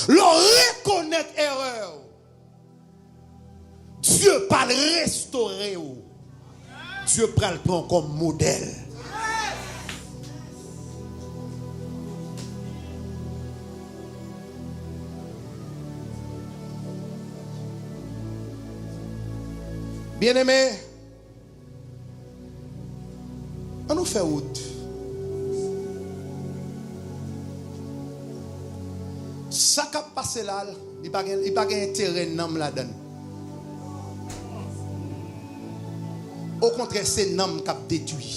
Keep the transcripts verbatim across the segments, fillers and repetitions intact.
Lè w rekonèt erè w, Dye pral restore w. Dye pral pran w kòm modèl. Byeneme, ann nou fè wout. Sa k ap pase la, li pa gen, li pa gen enterè nanm ladan l. Okontrè, se nanm k ap detwi.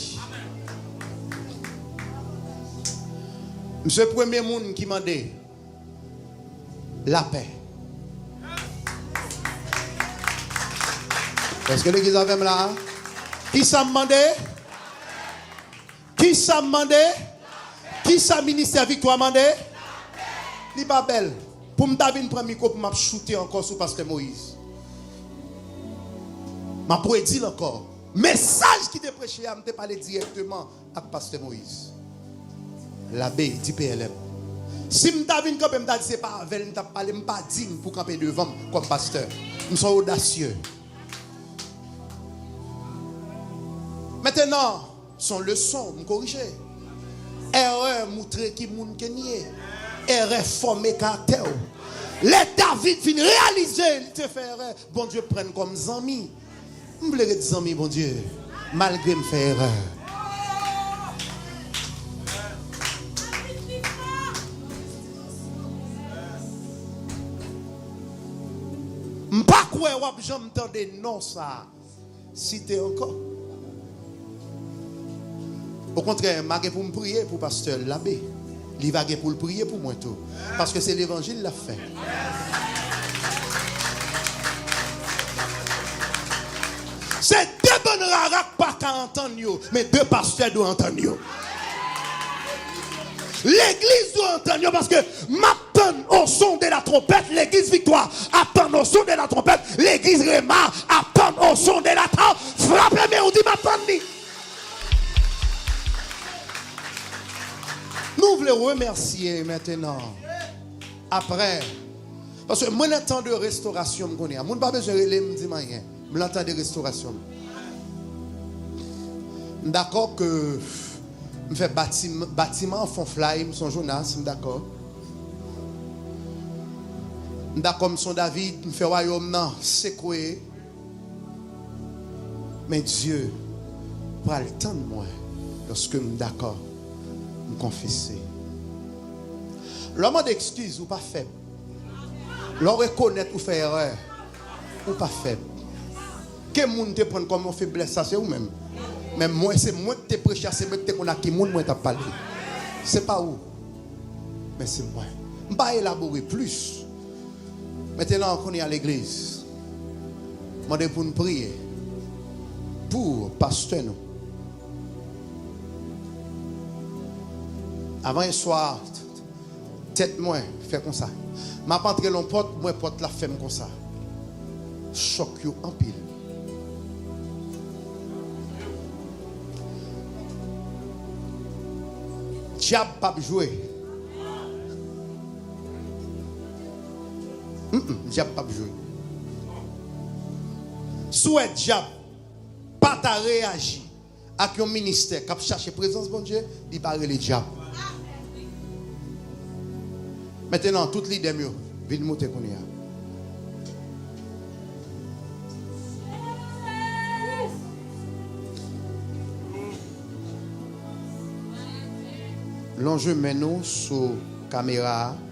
M se premye moun ki mande lapè. Èske legliz avè m la a? Kisa m mande? Kisa m mande? Kisa ministè Viktwa mande? Li pa bèl. Pou m ta vin pran mikwo pou m ap choute ankò sou pastè Moyiz. M ap redi l ankò. Mesaj ki te preche a, m te pale dirèkteman ak pastè Moyiz. Labe di P L M. Si m ta vin kanpe, m ta di se pa avè l m t ap pale, m pa diy pou kanpe devan m kòm pastè. M se yon odasye. Mentenan, se yon leson, m korije. Erè moutre ki moun ke n ye. Erè fòme karaktè w. Lè David vin reyalize li te fè erè, Bondye pran l kòm zanmi. M vle ret zanmi Bondye, malgre m fè erè. M pa kwè w ap janm tande non sa a site ankò. Okontrè, m a gen pou m priye pou pastè Labe. Li va gen pou l priye pou mwen tou. Paske se levanjil l ap fè. Se de bann rara k pa ka antann yo, men de pastè dwe antann yo. Legliz dwe antann yo, paske m ap tann au son de la trompette, legliz Viktwa ap tann au son de la trompette, legliz Rema ap tann au son de la trompette. Frape men ou di, "M ap tann li." Nou vle remèsye mentenan. Apre, paske mwen nan tan de restorasyon m konnen an. Moun pa bezwen rele m, di m anyen. M nan tan de restorasyon m. M dakò ke m fè batim-, batiman an fon flay, m se yon Jonas, m dakò. M dakò m se yon David, m fè wayòm nan sekwe. Men Dye pral tann mwen lòske m dakò, m konfese. Lè w mande ekskiz, ou pa fèb. Lè w rekonèt ou fè erè, ou pa fèb. Ke moun te pran kòm yon feblès, sa se ou menm. Men mwen, se mwen ki te preche a, se mwen ki te konn ak ki moun mwen t ap pale. Se pa ou, men se mwen. M pa elabore plis. Mentenan, kounye a legliz, mande pou n priye pou pastè nou. Avan yè swa, tèt mwen fè konsa. M ap antre l yon pòt, m wè pòt la fèm konsa. Chòk yo anpil. Dyab p ap jwe. Mm, mm, dyab p ap jwe. Si w wè dyab pa ta reyaji ak yon ministè k ap chache prezans Bondye, li pa rele dyab. Mentenan, tout lidè m yo, vin moute kounye a. Lonje men nou sou kamera a.